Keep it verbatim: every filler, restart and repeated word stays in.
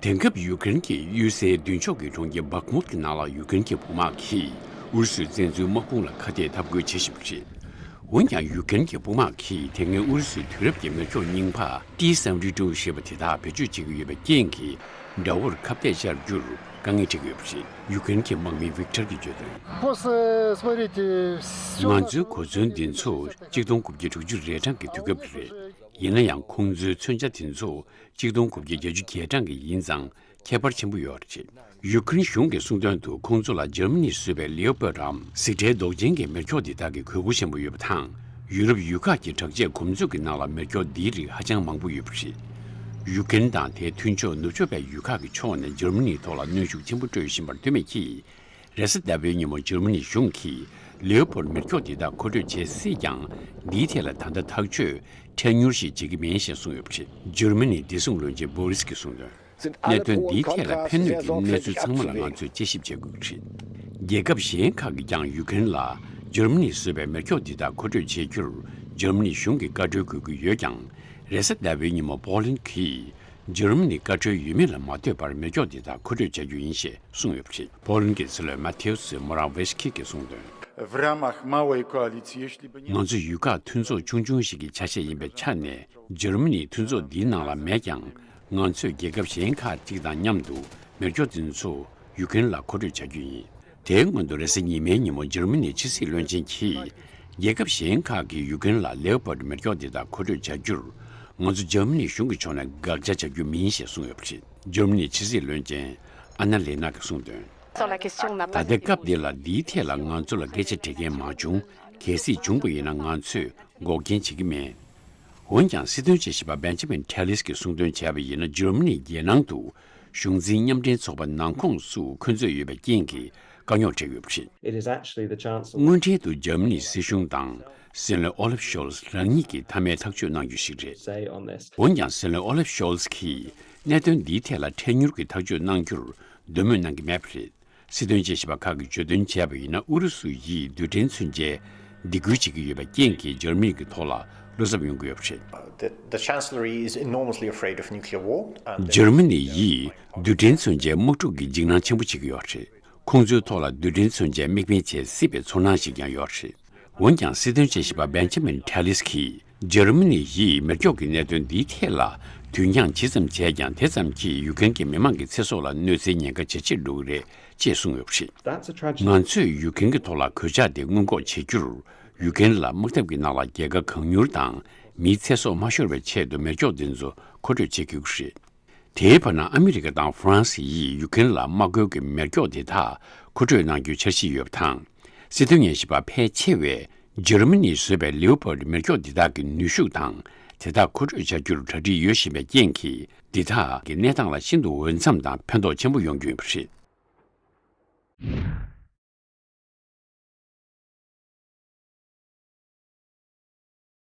དེང་སྐབས་ཡུ་ཀེ་རེན་གྱི་གཡུལ་སའི་མདུན་ཕྱོགས་ཀྱི་གྲོང་ཁྱེར་བག་མུད་ཀྱི་ནང་ལ་ཡུ་ཀེ་རེན་གྱི་དཔུང་དམག་གིས་ཨུ་རུ་སུའི་བཙན་འཛུལ་དམག་དཔུང་ལ་ཁ་གཏད་འཐབ་རྒོལ་བྱེད་བཞིན་པ་རེད། འོན་ཀྱང་ཡུ་ཀེ་རེན་གྱི་དཔུང་དམག་གིས་དེ་སྔའི་ཨུ་རུ་སུའི་དུས་རབས་ཀྱི་མེ་སྒྱོགས་རྙིང་པ་ཏི་སེ་ཝེན་ཊི་ཊུ་ཞེས་པ་དེ་དག་བེད་སྤྱོད་བྱེད་ཀྱི་ཡོད་པའི་རྐྱེན་གྱིས་དགྲ་བོར་ཁ་གཏད་བཅར་རྒྱུར་དཀའ་ངལ་འཕྲད་ཀྱི་ཡོད་པ་རེད། ཡུ་ཀེ་རེན་གྱི་དམག་མི་ཝིག་ཊར་གྱིས་བརྗོད་དོན། Просто, смотрите, всё ང་ཚོའི་གོ་མཚོན་འདི་ཚོ་གཅིག་སྟོང་དགུ་བརྒྱ་དྲུག་ཅུ་རེ་གྲངས་ཀྱི་དུས་སྐབས་རེད། ཡིན་ན་ཡང་ཁོང་ཚོའི་མཚོན་ཆ་དེ་ཚོ་གཅིག་སྟོང་དགུ་བརྒྱ་བརྒྱད་ཅུ་གྱ་གྲངས་ཀྱི་ཡིན་ཙང་ཁྱད་པར་ཆེན་པོ་ཡོད་རེད། ཡུ་ཀེ་རེན་གཞུང་གིས་གསུངས་དོན་དུ་ཁོང་ཚོ་ལ་འཇར་མ་ནིས་བཟོས་པའི་ལེའོ་པར་འམ་གཟིག་ཁྲའི་མདོག་ཅན་གྱི་མེ་སྒྱོགས་འདི་དག་གི་དགོས་མཁོ་ཆེན་པོ་ཡོད་པ་དང་། ཡུ་རོབ་ཡུལ་ཁག་གི་དྲག་ཆས་གོམ་བཟོས་ཀྱི་ནང་ལ་མེ་སྒྱོགས་འདིའི་རིགས་ཧ་ཅང་མང་པོ་ཡོད་པ་རེད། ཡུ་ཀེ་རེན་དང་དེའི་མཐུན་ཕྱོགས་ནུབ་ཕྱོགས་པའི་ཡུལ་ཁག་གི་ཕྱོགས་ནས་འཇར་མ་ནིའི་ཐོག་ལ་གནོན་ཤུགས་ཆེན་པོ་སྤྲོད་བཞིན་པར་ལྟོས་མེད་ཀྱིས། རེས་གཟའ་ཟླ་བའི་ཉིན་མོ་འཇར་མ་ནི་གཞུང་གིས་ལེའོ་པོར་མེ་སྒྱོགས་འདི་དག་མཁོ་སྤྲོད་བྱེད་སྲིད་ཀྱང་། འདིའི་ཐད་ལ་ད་ལྟ་ཐག་གཅོད་འཕྲལ་མྱུར་ཞིག་བྱེད་ཀྱི་མིན་ཞེས་གསུངས་ཡོད་པ་རེད། འཇར་མ་ནིའི་བདེ་སྲུང་བློན་ཆེན་བྷོ་རིས་ཀྱིས་གསུངས་དོན། གནད་དོན་འདིའི་ཐད་ལ་ཕན་གནོད་ཀྱི་གནས་ཚུལ་ཚང་མ་ལ་ང་ཚོས་དཔྱད་ཞིབ་བྱེད་དགོས་ཀྱི་རེད། རྒྱལ་ཁབ་གཞན་ཁག་གིས་ཀྱང་ཡུ་ཀེ་རེན་ལ་འཇར་མ་ནིས་བཟོས་པའི་མེ་སྒྱོགས་འདི་དག་མཁོ་སྤྲོད་བྱེད་རྒྱུར་འཇར་མ་ནི་གཞུང་གིས་བཀའ་འཁྲོལ་དགོས་ཀྱི་ཡོད་ཀྱང་། རེས་གཟའ་ཟླ་བའི་ཉིན་མོ་པོ་ལན་གྱིས་འཇར་མ་ནིས་བཀའ་འཁྲོལ་ཡོད་མེད་ལ་མ་ལྟོས་པར་མེ་སྒྱོགས་འདི་དག་མཁོ་སྤྲོད་བྱ་རྒྱུ་ཡིན་ཞེས་གསུངས་ཡོད་པ་རེད། པོ་ལན་གྱི་སྲིད་བློན་མ་ཐེའོ་སི་མོ་ར་ཝེ་སི་ཁི་གིས་གསུངས་དོན། В рамках малой коалиции, если бы не ང་ཚོ་ཡུལ་ཁག་མཐུན་ཚོགས་ཆུང་ཆུང་ཞིག་གི་ཆ་ཤས་ཡིན་པའི་ཆ་ནས་འཇར་མ་ནི་མཐུན་ཚོགས་འདིའི་ནང་ལ་མེད་ཀྱང་། ང་ཚོས་རྒྱལ་ཁབ་གཞན་ཁག་ཅིག་དང་མཉམ་དུ་མེ་སྒྱོགས་འདི་ཚོ་ཡུ་ཀེ་རེན་ལ་མཁོ་སྤྲོད་བྱ་རྒྱུ་ཡིན། དེའི་སྔོན་དུ་རེས་གཟའ་ཉི་མའི་ཉིན་མོ་འཇར་མ་ནིའི་ཕྱི་སྲིད་བློན་ཆེན་གྱིས་རྒྱལ་ཁབ་གཞན་ཁག་གིས་ཡུ་ཀེ་རེན་ལ་ལེའོ་པར་མེ་སྒྱོགས་འདི་དག་མཁོ་སྤྲོད་བྱ་རྒྱུར་ང་ཚོ་འཇར་མ་ནི་གཞུང་གི་ཕྱོགས་ནས་དགག་བྱ་བྱ་རྒྱུ་མིན་ཞེས་གསུངས་ཡོད་པ་རེད། འཇར་མ་ནིའི་ཕྱི་སྲིད་བློན་ཆེན་ཨ་ན་ལེ་ན་གིས་གསུངས་དོན། Sur la question, on n'a pas ད་ལྟའི་སྐབས་འདི་ལ་འདིའི་ཐད་ལ་ང་ཚོ་ལ་སྐད་ཆ་དྲི་མཁན་མ་བྱུང་། གལ་སྲིད་བྱུང་བ་ཡིན་ན་ང་ཚོས་འགོག་རྐྱེན་བྱེད་ཀྱི་མེད། འོན་ཀྱང་སྲིད་དོན་དཔྱད་ཞིབ་པ་བེན་ཇ་མིན་ཁྲེ་ལིས་ཀྱིས་གསུངས་དོན་བྱས་པ་ཡིན་ན། འཇར་མ་ནིའི་རྒྱལ་ནང་དུ་གཞུང་འཛིན་མཉམ་འབྲེལ་ཚོགས་པ་ནང་ཁོངས་སུ་འཁོན་རྩོད་ཡོད་པའི་རྐྱེན་གྱིས་དཀའ་རྙོག་འཕྲད་ཡོད་པ་རེད། It is actually the Chancellor. དངོས་འབྲེལ་དུ་འཇར་མ་ནིའི་སྲིད་གཞུང་དང་སྲིད་བློན་ཨོ་ལབ་ཤོལ་ཛི་རང་ཉིད་ཀྱིས་མཐའ་མའི་ཐག་གཅོད་གནང་རྒྱུ་ཞིག་རེད། Say on this. འོན་ཀྱང་སྲིད་བློན་ཨོ་ལབ་ཤོལ་ཛི་གིས་གནད་དོན་འདིའི་ཐད་ལ་འཕྲལ་མྱུར་གྱི་ཐག་གཅོད་གནང་རྒྱུར་འདོད་མོས་གནང་གི་མེད་པ་རེད། སྲིད་དོན་དཔྱད་ཞིབ་པ་ཁག་གིས་བརྗོད་དོན་བྱས་པ་ཡིན་ན། ཨུ་རུ་སུ་ཡིས་རྡུལ་ཕྲན་མཚོན་ཆའི་སྡིགས་སྐུལ་བྱེད་ཀྱི་ཡོད་པའི་རྐྱེན་གྱིས་འཇར་མ་ནི་གི་ཐོག་ལ་བློ་འཚབ་ཡོང་གི་ཡོད་པ་རེད། The, the Chancellery is enormously afraid of nuclear war, and འཇར་མ་ནི་ཡིས་རྡུལ་ཕྲན་མཚོན་ཆའི་དམག་འཁྲུག་གི་འཇིགས་སྣང་ཆེན་པོ་བྱེད་ཀྱི་ཡོད་པ་རེད། ཁོང་ཚོའི་ཐོག་ལ་རྡུལ་ཕྲན་མཚོན་ཆའི་དམིགས་འབེན་བྱེད་སྲིད་པའི་ཚོར་སྣང་ཞིག་ཀྱང་ཡོད་པ་རེད། འོན་ཀྱང་སྲིད་དོན་དཔྱད་ཞིབ་པ་བེན་ཇ་མིན་ཁྲེ་ལིས་ཀྱིས་འཇར་མ་ནི་ཡིས་མེ་སྒྱོགས་ཀྱི་གནད་དོན་འདིའི་ཐད་ལ་དུས་འགྱངས་ཇི་ཙམ་བྱས་ཀྱང་། དེ་ཙམ་གྱིས་ཡུ་ཀེ་རེན་གྱི་མི་མང་གི་ཚེ་སྲོག་ལ་གནོད་འཚེའི་ཉེན་ཁ་ཇེ་ཆེར་འགྲོ་གི་རེད་ཅེས་གསུངས་ཡོད་པ་རེད། That's a tragedy. ང་ཚོས་ཡུ་ཀེ་རེན་གྱི་ཐོག་ལ་གོད་ཆག་དེ་སྔོན་འགོག་བྱེད་རྒྱུར། ཡུ་ཀེ་རེན་ལ་དམག་འཐབ་ཀྱི་ནང་ལ་རྒྱལ་ཁ་གང་མྱུར་དང་མིའི་ཚེ་སྲོག་མ་ཤོར་བའི་ཆེད་དུ་མེ་སྒྱོགས་འདི་ཚོ་མཁོ་སྤྲོད་བྱེད་དགོས་ཀྱི་རེད། དེའི་བར་ན་ཨ་མི་རི་ཀ་དང་ཧྥ་རན་སི་ཡིས་ཡུ་ཀེ་རེན་ལ་དམག་བཀོལ་གྱི་མེ་སྒྱོགས་འདི་དག་མཁོ་སྤྲོད་གནང་རྒྱུའི་འཆར་གཞི་ཡོད་པ་དང་། སྲིད་དོན་ཉན་ཞིབ་པ་ཕལ་ཆེ་བས་འཇར་མ་ནིས་བཟོས་པའི་ལེའོ་པར་མེ་སྒྱོགས་འདི་དག་གི་ནུས་ཤུགས་དང་། དེ་དག་མཁོ་སྤྲོད་བྱ་རྒྱུར་གྲ་སྒྲིག་ཡོད་བཞིན་པའི་རྐྱེན་གྱིས། འདི་དག་གི་གནས་སྟངས་ལ་ཤིན་ཏུ་འོས་འཚམ་དང་ཕན་ཐོགས་ཆེན་པོ་ཡོང་རྒྱུ་ཡིན་པ་རེད།